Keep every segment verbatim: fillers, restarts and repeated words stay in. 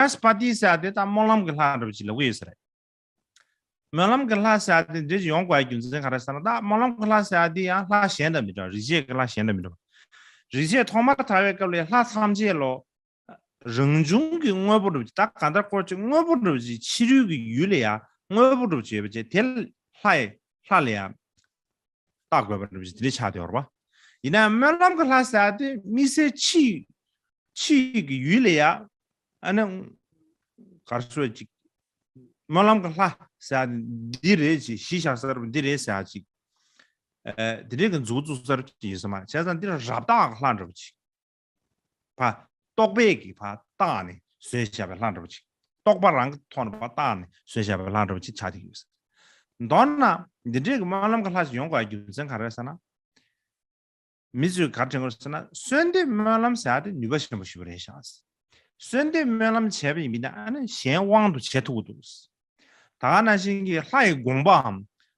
རཱ་སྤ་ཏི་ཟེར་ཡ་དེ་ད་སྨོན་ལམ་གྱི་ལྷ་འདྲ་པོ་ཅིག་ལབ་ཀྱི་ཡོད་ས་རེད། སྨོན་ལམ་གྱི་ལྷ་ཟེར་ཡ་དེ་འདྲ་ཅིག་ཡོང་དགོས་ཡ་རྒྱུ་མཚན་ག་རེ་ཟེར་ན། ད་སྨོན་ལམ་གྱི་ལྷ་ཟེར་ཡ་དེ་ཡང་ལྷ་གཞན་དང་མི་འདྲ་བ། རིག་བྱེད་ཀྱི་ལྷ་གཞན་དང་མི་འདྲ་བ། རིག་བྱེད་ཐོག་མར་དར་བའི་སྐབས་ལ་ལྷ་ཐམས་ཅད་ལོ། རང་བྱུང་གི་དངོས་པོ་འདྲ་པོ་ཅིག་ད་གང་ལྟར་སྐོར་ཅིག་དངོས་པོ་འདྲ་པོ་ཅིག་ཕྱི་རོལ་གྱི་ཡུལ་ལ་ཡ་དངོས་པོ་འདྲ་པོ་ཅིག་ཡོད་པ་ཅིག་དེ་ལྷ་ཡི་ལྷ་ལ་ཡ་བཏགས་དགོས་པ་འདྲ་པོ་ཅིག་དེ་འདྲ་ཆགས་བསྡད་ཡོད་རེད་པ། ཡིན་ན་སྨོན་ལམ་གྱི་ལྷ་ཟེར་ཡ་དེ་དམིགས་བསལ་ཕྱི་ཕྱི་ཡི་གི་ཡུལ་ལ་ཡ་ཨ་ནི་ག་རེ་ཟེར་ཅིག་སྨོན་ལམ་གྱི་ལྷ་ཟེར་ཡ་འདི་རེད་ཅིག་གཞི་བཞག་ས་འདི་རེད་ཟེར་ཡ་ཅིག་ཨ་དེ་འདྲའི་གི་མཛུབ་བཙུགས་ས་ཅིག་ཡོད་ས་མ་རེད། བྱས་ཙང་འདི་རབ་བཏགས་ལྷ་འདྲ་པོ་ཅིག་ཕ། རྟོག་པས་ཀྱིས་ཕ་བཏགས་ནས་བཟོས་བཞག་པའི་ལྷ་འདྲ་པོ་ཅིག་རྟོག་པ་རང་གི་ཐོག་ནས་ཕ་བཏགས་ནས་བཟོས་བཞག་པའི་ལྷ་འདྲ་པོ་ཅིག་ཆགས་བསྡད་ཡོད། མདོར་ན་འདི་འདྲའི་གི་སྨོན་ལམ་གྱི་ལྷ་ཞིག་ཡོང་དགོས་རྒྱུ་མཚན་ག་རེ་རེད་ཟེར་ན། མི་ཚོས་ག་རེ་དྲན་གྱི་ཡོད་ཟེར་ན། གསོལ་འདེབས་སྨོན་ལམ་ཟེར་ཡ་དེ་ནུས་པ་ཆེན་པོ་ཞིག་རེད་ཤག་གསོལ་འདེབས་སྨོན་ལམ་བྱས་པ་ཡིན་ན་ཨ་ནི་གཞན་དབང་དུ་བྱེད་ཐུབ་ཀྱི་འདུག་ད་ག་ནང་བཞིན་གྱི་ལྷ་ཡི་དགོངས་པའམ་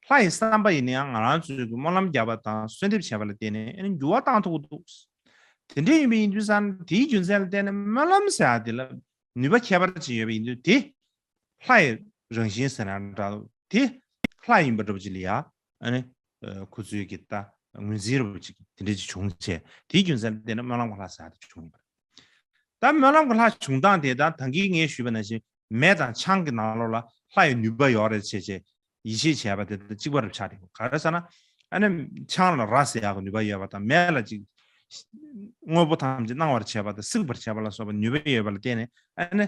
ལྷ་ཡི་བསམ་པ་ཡིན་ན་ཡང་ང་རང་ཚོས་ཀྱི་སྨོན་ལམ་བརྒྱབ་པ་དང་གསོལ་འདེབས་བྱས་པ་ལ་བརྟེན་ནས་ཨ་ནི་འགྱུར་བ་བཏང་ཐུབ་ཀྱི་འདུག་དེ་འདྲ་ཡིན་པ་ཡིན་དུས་ཙང་དེའི་རྒྱུ་མཚན་ལ་བརྟེན་ནས་སྨོན་ལམ་ཟེར་ཡ་དེ་ལ་ནུས་པ་ཁྱད་པར་ཅིག་ཡོད་པ་ཡིན་དུས་དེ་ལྷ་ཡི་རང་བཞིན་ཟེར་ན་འདྲ་དེ་ལྷ་ཡིན་པ་འདྲ་པོ་ཅིག་ལ་ཡ་ཨ་ནི་ཁོ་ཚོའི་གི་ད་ངོས་འཛིན་འདྲ་པོ་ཅིག་དེ་འདྲ་ཅིག་བྱུང་བྱས་དེའི་རྒྱུ་མཚན་ལ་བརྟེན་ནས་སྨོན་ལམ་གྱི་ལྷ་ཟེར་ཡ་དེ་བྱུང་ཡིན་པ་རེད། ད་སྨོན་ལམ་གྱི་ལྷ་བྱུང་སྟངས་དེ་ད་ད་གིན་ངས་ཞུས་པ་ནང་བཞིན་མེ་དང་ཆང་གི་ནང་ལོགས་ལ་ལྷ་ཡི་ནུས་པ་ཡོད་རེད་བྱས་བྱས་ཡིད་ཆེས་བྱས་པ་དེ་དང་གཅིག་པ་རུ་ཆགས་འགྲོ་གི་ཡོད། ག་རེ་ཟེར་ན། ཨ་ནི་ཆང་ལ་ར་ཟེར་ཡག་གི་ནུས་པ་ཡོད་པ་དང་མེ་ལ་ཅིག་དངོས་པོ་ཐམས་ཅད་སྣང་བར་བྱེད་པ་དང་སྲེག་པར་བྱེད་པ་ལ་སོགས་པ་ནུས་པ་ཡོད་པ་ལ་བརྟེན་ནས་ཨ་ནི་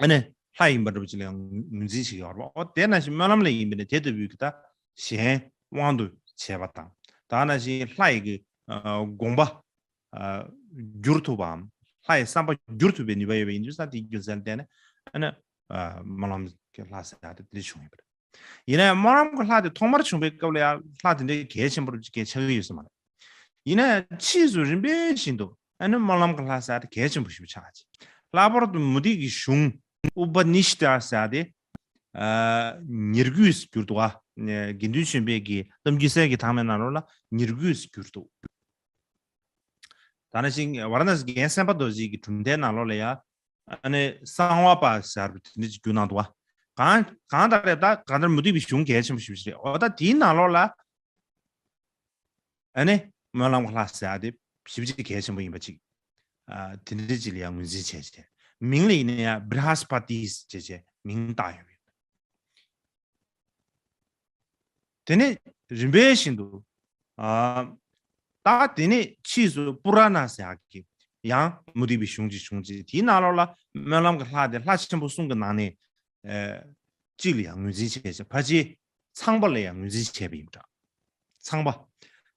ཨ་ནི་ལྷ་ཡིན་པ་འདྲ་པོ་ཅིག་ལ་ངོས་འཛིན་བྱེད་ཀྱི་ཡོད་རེད་པ། འོ་དེ་ནང་བཞིན་སྨོན་ལམ་ལ་ཡིན་པ་ནི་དེ་ལྟ་བུའི་གི་ད་གཞན་དབང་དུ་བྱས་པ་དང་ད་ནང་བཞིན་ལྷ་ཡི་གི་དགོངས་པ་བསྒྱུར་ཐུབ་པའམ་ལྷ་ཡི་བསམ་པ་བསྒྱུར་ཐུབ་པའི་ནུས་པ་ཡོད་པ་ཡིན་དུས་ཙང་དེའི་རྒྱུ་མཚན་ལ་བརྟེན་ནས་ཨ་ནི་སྨོན་ལམ་གྱི་ལྷ་ཟེར་ཡག་དེ་དེ་འདྲ་བྱུང་ཡོད་པ་རེད། ཡིན་ནའི་སྨོན་ལམ་གྱི་ལྷ་དེ་ཐོག་མར་བྱུང་བའི་སྐབས་ལ་ཡང་ལྷ་དེ་འདྲའི་གལ་ཆེན་པོ་ཅིག་ཆགས་ཀྱི་ཡོད་ས་མ་རེད། ཡིན་ནའི་ཕྱིས་སུ་རིམ་པས་བཞིན་དུ་ཨ་ནི་སྨོན་ལམ་གྱི་ལྷ་ཟེར་ཡག་དེ་གལ་ཆེན་པོ་ཞིག་ཆགས་ཀྱི། ལྷག་པར་དུ་མུ་སྟེགས་ཀྱི་གཞུང་ཨུ་པ་ནི་ཤི་ཏ་ཟེར་ཡག་དེ་ཉེར་དགུ་ཞིག་གྱུར་འདུག་ཨ་དགེ་འདུན་ཆོས་འཕེལ་གྱི་གཏམ་རྒྱུད་གསེར་གྱི་ཐང་མའི་ནང་ལོགས་ལ་ཉེར་དགུ་ཞིག་གྱུར་འདུག་ད་ནང་བཞིན་ཝཱ་ར་ཎ་སི་རྒན་སེམས་དཔའ་རྡོ་རྗེ་གི་གྲུབ་མཐའི་ནང་ལོགས་ལ་ཡང་ཨ་ནི་གསང་བ་པ་ཟེར་བ་དེ་འདྲ་ཅིག་བསྒྱུར་གནང་འདུག་བ། གང་གང་ལྟར་ད་གང་ལྟར་མུ་སྟེགས་པའི་གཞུང་གལ་ཆེན་པོ་ཞེ་པོ་ཅིག་རེད། འོ་ད་དེའི་ནང་ལོགས་ལ་ཨ་ནི་སྨོན་ལམ་གྱི་ལྷ་ཟེར་ཡག་དེ་ཞེ་པོ་ཅིག་གལ་ཆེན་པོ་ཡིན་པ་ཅིག་ཨ་དེ་འདྲ་ཅིག་ལ་ཡང་ངོས་འཛིན་བྱས་བྱས། མིང་ལ་ཡིན་ན་ཡང་བྲི་ཧ་སི་པ་ཏི་ཟེར་བྱས་མིང་བཏགས་ཡོད་པ་ཡིན། དེ་ནས་རིམ་པས་བཞིན་དུ། ཨ། ད་དེ་ནས་ཕྱིས་སུ་པུ་ར་ན་ཟེར་ཡག་གི་ཡང་མུ་སྟེགས་པའི་གཞུང་ཅིག་བྱུང་རྗེས་དེའི་ནང་ལོགས་ལ་སྨོན་ལམ་གྱི་ལྷ་དེ་ལྷ་ཆེན་པོ་གསུམ་གྱི་ནང་ནས་ཨ་གཅིག་ལ་ཡང་ངོས་འཛིན་བྱས་བྱས་ཕལ་ཆེར་ཚངས་པ་ལ་ཡང་ངོས་འཛིན་བྱས་པ་ཡིན་པ་འདྲ། ཚངས་པ།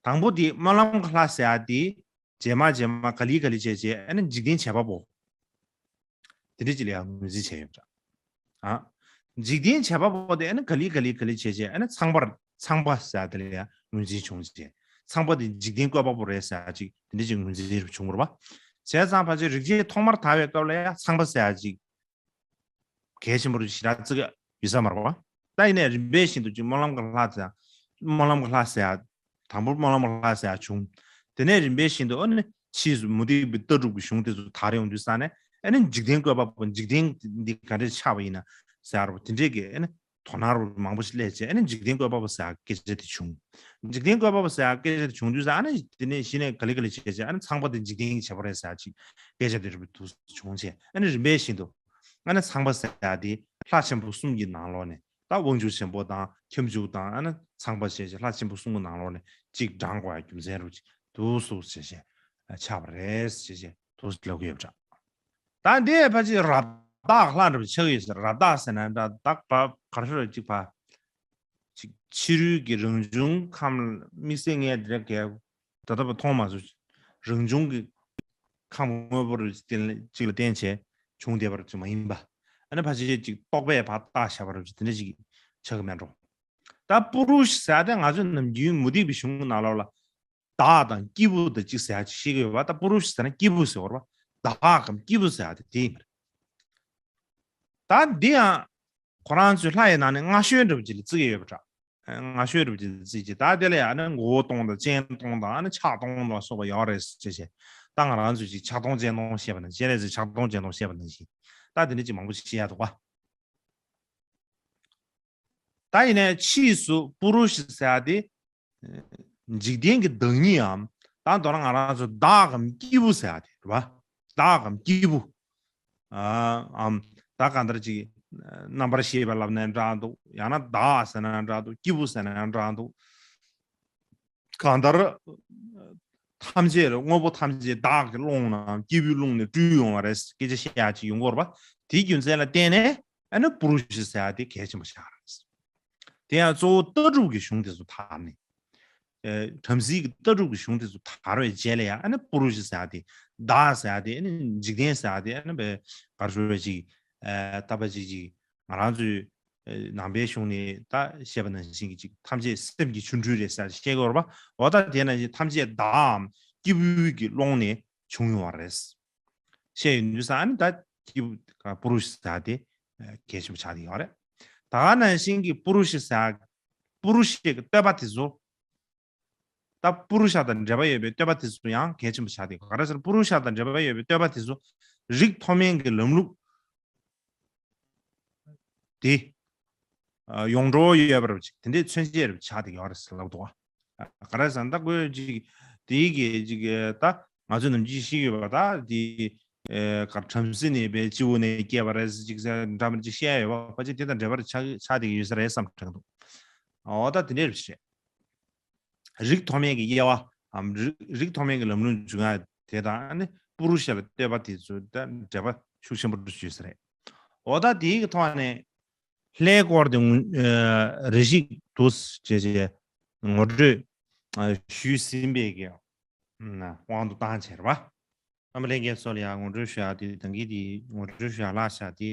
དང་པོ་དེ་སྨོན་ལམ་གྱི་ལྷ་ཟེར་ཡག་དེ། རྗེས་མ་རྗེས་མ་ག་ལེ་ག་ལེ་བྱས་བྱས་ཨ་ནི་འཇིག་རྟེན་བྱེད་པ་པོ། དེ་འདྲ་ཅིག་ལ་ཡང་ངོས་འཛིན་བྱས་ཡོད་པ་འདྲ། ཨ། འཇིག་རྟེན་བྱེད་པ་པོ་དེ་ཨ་ནི་ག་ལེ་ག་ལེ་ག་ལེ་བྱས་བྱས་ཨ་ནི་ཚངས་པར་ཚངས་པ་ཟེར་དེ་ལ་ཡང་ངོས་འཛིན་བྱུང་བྱས། ཚངས་པ་དེ་འཇིག་རྟེན་བཀོད་པ་པོ་རེད་ཟེར་ཅིག་དེ་འདྲ་ཅིག་ངོས་འཛིན་བྱུང་བ་རེད་པ། བྱས་ཙང་ཕལ་ཆེར་རིག་བྱེད་ཐོག་མར་དར་བའི་སྐབས་ལ་ཡང་ཚངས་པ་ཟེར་ཅིག་གལ་ཆེན་པོ་ཞེ་དྲག་བརྩི་གི་ཡོད་ས་མ་རེད་པ། ད་ཡིན་ནའི་རིམ་པས་བཞིན་དུ་ཅིག་སྨོན་ལམ་གྱི་ལྷ་ཟེར། སྨོན་ལམ་གྱི་ལྷ་ཟེར་ཡག་དང་པོ་སྨོན་ལམ་གྱི་ལྷ་ཟེར་ཡག་བྱུང་། དེ་ནས་རིམ་པས་བཞིན་དུ་ཨ་ནི་ཕྱིས་སུ་མུ་སྟེགས་པའི་ལྟ་གྲུབ་ཀྱི་གཞུང་དེ་ཚོ་དར་ཡོང་དུས་ཙང་ནས་ཨ་ནི་འཇིག་རྟེན་བཀོད་པ་པོ་འཇིག་རྟེན་འདི་ག་འདྲས་ཆགས་པ་ཡིན་ན་ཟེར་བ་དེ་འདྲས་ཀྱི་ཨ་ནི་དོ་སྣང་རུ་མང་པོ་ཞིག་སླེབས་བྱས་ཨ་ནི་འཇིག་རྟེན་བཀོད་པ་པོ་ཟེར་ཡག་སྐད་ཆ་དེ་བྱུང་། འཇིག་རྟེན་བཀོད་པ་པོ་ཟེར་ཡག་སྐད་ཆ་དེ་བྱུང་དུས་ཙང་ཨ་ནི་དེ་ནས་གཞི་ནས་ག་ལེ་ག་ལེ་བྱས་བྱས་ཨ་ནི་ཚངས་པ་དེ་འཇིག་རྟེན་གྱི་བྱེད་པོ་རེད་ཟེར་ཡག་ཅིག་སྐད་ཆ་དེ་རུ་དུ་བྱུང་བྱས་ཨ་ནི་རིམ་པས་བཞིན་དུ། ཨ་ནི་ཚངས་པ་ཟེར་ཡག་དེ་ལྷ་ཆེན་པོ་གསུམ་གྱི་ནང་ལོགས་ནས་ད་དབང་ཕྱུག་ཆེན་པོ་དང་ཁྱབ་འཇུག་དང་ཨ་ནི་ཚངས་པ་ཞེས་བྱ་ལྷ་ཆེན་པོ་གསུམ་གྱི་ནང་ལོགས་ནས་གཅིག་བགྲང་དགོས་ཡག་རྒྱུ་མཚན་རུ་ཅིག་དུ་སུ་ཞེས་བྱ་ཆགས་པ་རེད་ཞེས་བྱ་དུ་ལབ་ཀྱི་ཡོད་པ་འདྲ། ད་འདི་ཕལ་ཆེར་རབ་བཏགས་ལྷ་འདྲ་པོ་ཆགས་ཡོད་ཟེར། རབ་བཏགས་ཟེར་ན་འདྲ་བཏགས་པ་ག་རེ་ཟེར་གཅིག་པ། ཅིག་ཕྱི་རོལ་གྱི་རང་བྱུང་ཁམས་དམིགས་བསལ་ངས་འདི་འདྲ་གས་ད་ལྟ་བ་མཐོང་མ་སོང་། རང་བྱུང་གི་ཁམས་དངོས་པོ་རུ་ཅིག་ལ་བརྟེན་བྱས་བྱུང་བསྡད་པ་རུ་ཅིག་མ་ཡིན་པ། ཨ་ནི་ཕལ་ཆེར་ཅིག་རྟོག་པས་ཕར་བཏགས་བཞག་པ་རུ་ཅིག་དེ་འདྲ་ཅིག་ཆགས་ཀྱི་མེད་འགྲོ། ད་པུ་རུ་ཤ་ཟེར་དེ་ང་ཚོས་ནམ་རྒྱུན་མུ་སྟེགས་པའི་གཞུང་གི་ནང་ལོགས་ལ་བདག་དང་སྐྱེས་བུ་དང་གཅིག་ཟེར་ཡག་ཅིག་ཤེས་ཀྱི་ཡོད་པ། ད་པུ་རུ་ཤ་ཟེར་ན་སྐྱེས་བུ་ཟེར་བ་རེད་པ། བདག་གམ་སྐྱེས་བུ་ཟེར་ཡག་དེ་དེ་ཡིན་པ་རེད། ད་འདི་ཡང་ཁོ་རང་ཚོའི་ལྷ་ཡི་ནང་ནས་མངའ་གཞོན་འདྲ་པོ་ཅིག་ལ་བརྩི་གི་ཡོད་པ་འདྲ། མངའ་གཞོན་འདྲ་པོ་ཅིག་ལ་བརྩི་གི། ད་དེ་ལ་ཡང་ཨ་ནི་མགོ་བོ་སྟོང་དང་སྤྱན་སྟོང་དང་ཨ་ནི་ཕྱག་སྟོང་དང་སོགས་པ་ཡོད་རེད་ཅེས་བྱས། ད་ང་རང་ཚོས་ཅིག་ཕྱག་སྟོང་སྤྱན་སྟོང་བཤད་པ་ནང་བཞིན། སྤྱན་རས་གཟིགས་ཕྱག་སྟོང་སྤྱན་སྟོང་བཤད་པ་ནང་བཞིན། ད་དེ་འདྲ་ཅིག་མང་པོ་ཅིག་བཤད་ཡ་འདུག་པ། ད་ཡིན་ནའི་ཕྱིས་སུ་པུ་རུ་ཤ་ཟེར་ཡ་དེ། འཇིག་རྟེན་གྱི་བདག་ཉིད་འམ། ད་མདོར་ན་ང་རང་ཚོ་བདག་གམ་སྐྱེས་བུ་ཟེར་ཡ་དེ་རེད་པ། བདག་གམ་སྐྱེས་བུ། ཨ་འམ། ད་གང་ལྟར་ཅིག་རྣམ་པར་ཤེས་པ་ལབ་ན་འདྲ་འདུག། ཡང་ན་བདག་ཟེར་ན་འདྲ་འདུག། སྐྱེས་བུ་ཟེར་ན་འདྲ་འདུག། གང་ལྟར་ཐམས་ཅད་དངོས་པོ་ཐམས་ཅད་བདག་གི་ཀློང་ནམ་སྐྱེས་བུའི་ཀློང་ནས་སྤྲུལ་ཡོང་བ་རེད། སྐད་ཆ་བཤད་ཡ་ཅིག་ཡོང་གི་ཡོད་རེད་པ། དེའི་རྒྱུ་མཚན་ལ་བརྟེན་ནས་ཨ་ནི་པུ་རུ་ཤ་ཟེར་ཡ་དེ་གལ་ཆེན་པོ་ཆགས་རེད། དེ་ཡང་གཙོ་བོ་ལྟ་གྲུབ་ཀྱི་གཞུང་དེ་ཚོ་དར་ནས། ཨ་བྲམ་ཟེའི་གི་ལྟ་གྲུབ་ཀྱི་གཞུང་དེ་ཚོ་དར་བའི་རྗེས་ལ་ཡང་ཨ་ནི་པུ་རུ་ཤ་ཟེར་ཡ་དེ། བདག་ཟེར་ཡ་དེ། ཨ་ནི་འཇིག་རྟེན་ཟེར་ཡ་དེ། ཨ་ནི་བེ་གར་ཞུ་བའི་ཅིག་ཨ་ལྟ་བ་ཅིག་ཅིག་ང་རང་ཚོའི་ཨ་ནང་པའི་གཞུང་ནས་ད་བཤད་པ་ནང་བཞིན་གྱི་ཅིག་ཐམས་ཅད་སེམས་ཀྱི་ཆོ་འཕྲུལ་རེད་ཟེར་བཤད་ཀྱི་ཡོད་རེད་པ། འོ་ད་དེ་ནང་བཞིན་ཐམས་ཅད་བདག་གམ་སྐྱེས་བུའི་གི་ཀློང་ནས་བྱུང་ཡོང་བ་རེད། བཤད་ཡོང་དུས་ཙང་ཨ་ནི་ད་སྐྱེས་བུ་པུ་རུ་ཤ་ཟེར་དེ་གལ་ཆེན་པོ་ཆགས་བསྡད་ཡོད་རེད། ད་ག་ནང་བཞིན་གྱི་པུ་རུ་ཤ་ཟེར། པུ་རུ་ཤའི་བསྟོད་པ་དེ་ཚོ། ད་པུ་རུ་ཤ་དང་འབྲེལ་བ་ཡོད་པའི་བསྟོད་པ་དེ་ཚོ་ཡང་གལ་ཆེན་པོ་ཆགས་བསྡད་ཡོད། ག་རེ་ཟེར། པུ་རུ་ཤ་དང་འབྲེལ་བ་ཡོད་པའི་བསྟོད་པ་དེ་ཚོ་རིགས་མཐོ་དམན་གྱི་ལམ་ལུགས་དེ་ཡོངས་གྲོགས་ཡོད་པ་རེད་པ། ཅིག་དེ་འདྲའི་མཚོན་བྱེད་རེད་པ་ཆགས་བསྡད་ཡོད་རེད་ཟེར་ལབ་འདུག་ག་ག་རེ་ཟེར་ན་ད་ཁོས་ཅིག་དེའི་གི་ཅིག་ད་ང་ཚོས་ནམ་རྒྱུན་ཤེས་ཀྱི་ཡོད་པ། ད་དེ་ཨེ་གར་བྲམ་ཟེ་ནས་བེ་སྤྱི་བོ་ནས་སྐྱེས་པ་རེད་ཅིག་ཟེར་འདྲ་མི་འདྲ་ཅིག་བཤད་ཡོད་པ། ཕལ་ཆེར་དེ་དང་འབྲེལ་བ་ཆགས་ཆགས་བསྡད་ཀྱི་ཡོད་ས་རེད་བསམ་དྲན་འདུག། འོ་ད་དེ་འདྲ་རེད་པ། རིགས་མཐོ་དམན་གྱི་དབྱེ་བའམ་རིགས་རིགས་མཐོ་དམན་གྱི་ལམ་ལུགས་འཇུག་ཡ་དེ་དང་ཨ་ནི་པུ་རུ་ཤ་ལ་བསྟོད་པ་དེ་ཚོ་ད་འབྲེལ་བ་ཤུགས་ཆེན་པོ་ཡོད་ས་རེད། འོ་ད་དེའི་གི་ཐོག་ནས་ལྷའི་སྐོར་དེ་ངོ་ཨ་རེ་ཞིག་འདུག་ཅེས་བྱས་ངོ་སྤྲོད་ཨ་ཞུས་ཟིན་པའི་གི་ཨ་དབང་དུ་བཏང་བྱས་རེད་པ། ཨ་མ་ལྷན་རྒྱས་ཚོ་ལ་ཡང་ངོ་སྤྲོད་ཞུ་ཡ་དེ། ད་གིན་དེ་ངོ་སྤྲོད་ཞུ་ཡ་ལྷག་ཤག་དེ།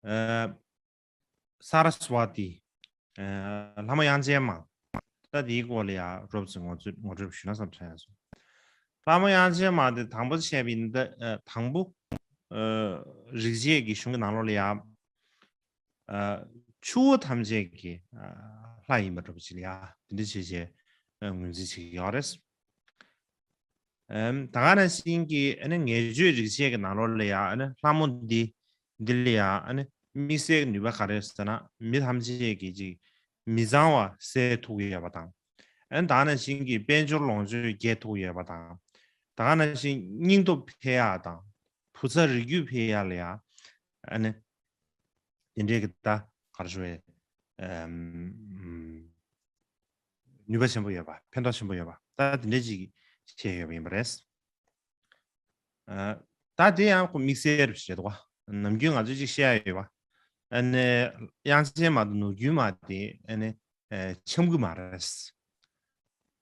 ཨ་སཱ་ར་སི་ཝ་ཏི། ཨ་ལྷ་མོ་དབྱངས་ཅན་མ། ད་དེའི་སྐོར་ལ་ཡང་རོབ་ཙམ་ངོ་སྤྲོད་ངོ་སྤྲོད་ཞུས་ན་བསམ་དྲན་སོང་། ལྷ་མོ་དབྱངས་ཅན་མ་དེ་དང་པོ་བཤད་པ་ཡིན་ན། ཨ་དང་པོ་ཨ་རིག་བྱེད་ཀྱི་གཞུང་གི་ནང་ལོགས་ལ་ཡང་ཨ་ཆུ་བོ་ཐམས་ཅད་ཀྱི་ཨ་ལྷ་ཡིན་པ་འདྲ་པོ་ཅིག་ལ་ཡང་དེ་འདྲ་བྱས་བྱས་ཨ་ངོས་འཛིན་བྱེད་ཀྱི་ཡོད་རེད། ཨམ་ད་ག་ནང་བཞིན་གྱི་ཨ་ནི་ངེས་བརྗོད་རིག་བྱེད་ཀྱི་ནང་ལོགས་ལ་ཡང་ཨ་ནི་ལྷ་མོ་འདི་འདི་ལ་ཡང་ཨ་ནི་དམིགས་བསལ་གྱི་ནུས་པ་ག་རེ་ཡོད་ཟེར་ན། མི་ཐམས་ཅད་ཀྱི་ཅིག་མི་གཙང་བ་སེལ་ཐུབ་ཀྱི་ཡོད་པ་དང་། ཨ་ནི་ད་ག་ནང་བཞིན་གྱི་དཔལ་འབྱོར་ལོངས་སྤྱོད་རྒྱས་ཐུབ་ཀྱི་ཡོད་པ་དང་། ད་ག་ནང་བཞིན་སྙིང་སྟོབས་འཕེལ་ཡག་དང་བུ་ཚ་རིགས་རྒྱུད་འཕེལ་ཡག་ལ་ཡང་ཨ་ནི་དེ་འདྲའི་གི་ད་ག་རེ་ཞུ་དགོས་རེད། ཨམ་ནུས་པ་ཆེན་པོ་ཡོད་པ། ཕན་ཐོགས་ཆེན་པོ་ཡོད་པ། ད་དེ་འདྲའི་ཅིག་བཤད་ཡོད་པ་ཡིན་པ་རེད། ཨ་ད་དེ་ཡང་ཁོ་དམིགས་བསལ་རེད་འདུག་ག་ནམ་རྒྱུན་ང་ཚོས་ཅིག་བཤད་ཡ་ཡོད་པ། ཨ་ནི་དབྱངས་ཅན་མ་དང་ནོར་རྒྱུན་མ་དེ་ཨ་ནི་ཨ་འཆམ་གྱི་མ་རེད།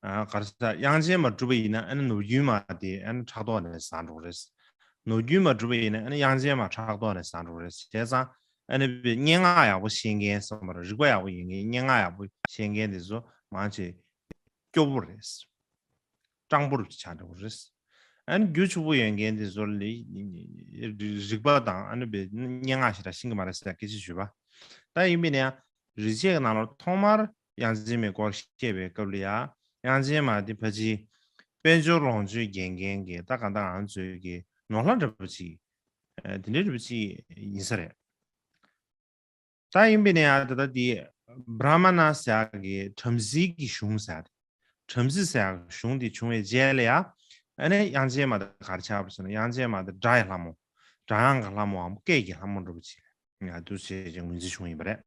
ཨ་ག་རེ་ཟེར། དབྱངས་ཅན་མ་གྲུབ་པ་ཡིན་ན་ཨ་ནི་ནོར་རྒྱུན་མ་དེ་ཨ་ནི་ཕྲག་དོག་ནས་ཟ་འགྲོ་གི་རེད། ནོར་རྒྱུན་མ་གྲུབ་པ་ཡིན་ན་ཨ་ནི་དབྱངས་ཅན་མ་ཕྲག་དོག་ནས་ཟ་འགྲོ་གི་རེད། བྱས་ཙང་ཨ་ནི་སྙན་ངག་ཡག་པོ་ཤེས་མཁན་བསམ་པ་རེད། རིག་པ་ཡག་པོ་ཡོད་མཁན། སྙན་ངག་ཡག་པོ་ཤེས་མཁན་དེ་ཚོ་མང་ཆེ་སྐྱོ་པོ་རེད། སྤྲང་པོ་རུ་ཆགས་འགྲོ་གི་རེད། ཨ་ནི་རྒྱུ་ཕྱུག་པོ་ཡོད་མཁན་དེ་ཚོ་ལ་རིག་པ་དང་ཨ་ནི་སྙན་ངག་ཞེ་དྲག་ཤེས་ཀྱི་མ་རེད་ཟེར་སྐད་ཆ་ཞུས་པ། ད་ཡིན་པས་ན་ཡང་རིག་བྱེད་ཀྱི་ནང་ལོགས་ཐོག་མར་དབྱངས་ཅན་མའི་སྐོར་བཤད་པའི་སྐབས་ལ་ཡང་། དབྱངས་ཅན་མ་དེ་ཕལ་ཆེར་དཔལ་འབྱོར་ལོངས་སྤྱོད་རྒྱས་མཁན་གྱི་ད་གང་ལྟར་ང་ཚོའི་གི་ནོར་ལྷ་འདྲ་པོ་ཅིག་ཨ་དེ་འདྲའི་འདྲ་པོ་ཅིག་ཡིན་ས་རེད། ད་ཡིན་པས་ན་ཡང་ད་ལྟ་དེ་བྷྲ་མ་ན་ཟེར་ཡག་གི་བྲམ་ཟེའི་གི་གཞུང་ཟེར་ཡག་དེ། བྲམ་ཟེ་ཟེར་ཡག་གི་གཞུང་དེ་བྱུང་བའི་རྗེས་ལ་ཡང་ཨ་ནི་དབྱངས་ཅན་མ་དེ་ག་རེ་ཆགས་པ་ཟེར་ན། དབྱངས་ཅན་མ་དེ་སྒྲ་ཡི་ལྷ་མོ། སྒྲ་དབྱངས་ཀྱི་ལྷ་མོའམ་སྐད་ཀྱི་ལྷ་མོ་འདྲ་པོ་ཅིག་ཡང་འདུག་ཅེས་ངོས་འཛིན་བྱུང་ཡིན་པ་རེད།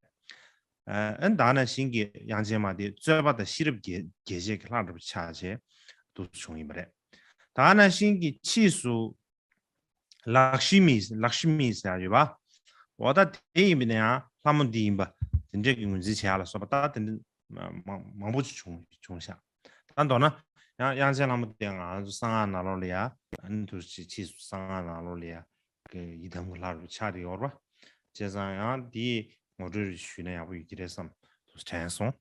ཨ་ཨ་ནི་ད་ག་ནང་བཞིན་གྱི་དབྱངས་ཅན་མ་དེ་རྩོད་པ་དང་ཤེས་རབ་རྒྱས་རྒྱས་བྱེད་ཀྱི་ལྷ་འདྲ་པོ་ཆགས་བྱས་འདུག་བྱུང་ཡིན་པ་རེད། ད་ག་ནང་བཞིན་གྱི་ཕྱིས་སུ་ལཀྵི་མི། ལཀྵི་མི་ཟེར་ཡ་ཡོད་པ། འོ་ད་དེ་ཡིན་པས་ན་ཡང་ལྷ་མོ་འདི་ཡིན་པ་དེ་འདྲས་ཀྱི་ངོས་འཛིན་བྱེད་ཡ་ལ་སོགས་པ་ད་དེ་འདྲ་མང་མང་པོ་ཅིག་བྱུང་བྱུང་ཤག། ད་མདོར་ན་ཡང་དབྱངས་ཅན་ལྷ་མོ་དེ་ང་ཚོ་གསང་སྔགས་ནང་ལོགས་ལ་ཡ་ཨ་ནི་དུ་ཕྱིས་སུ་གསང་སྔགས་ནང་ལོགས་ལ་ཡ་གི་ཡི་དམ་གྱི་ལྷ་རུ་ཆགས་བསྡད་ཡོད་རེད་པ། བྱས་ཙང་ཡང་འདིའི་ངོ་སྤྲོད་རེ་ཞུས་ན་ཡག་པོ་ཡོད་ཀྱི་རེད་བསམ་དུ་དྲན་སོང་།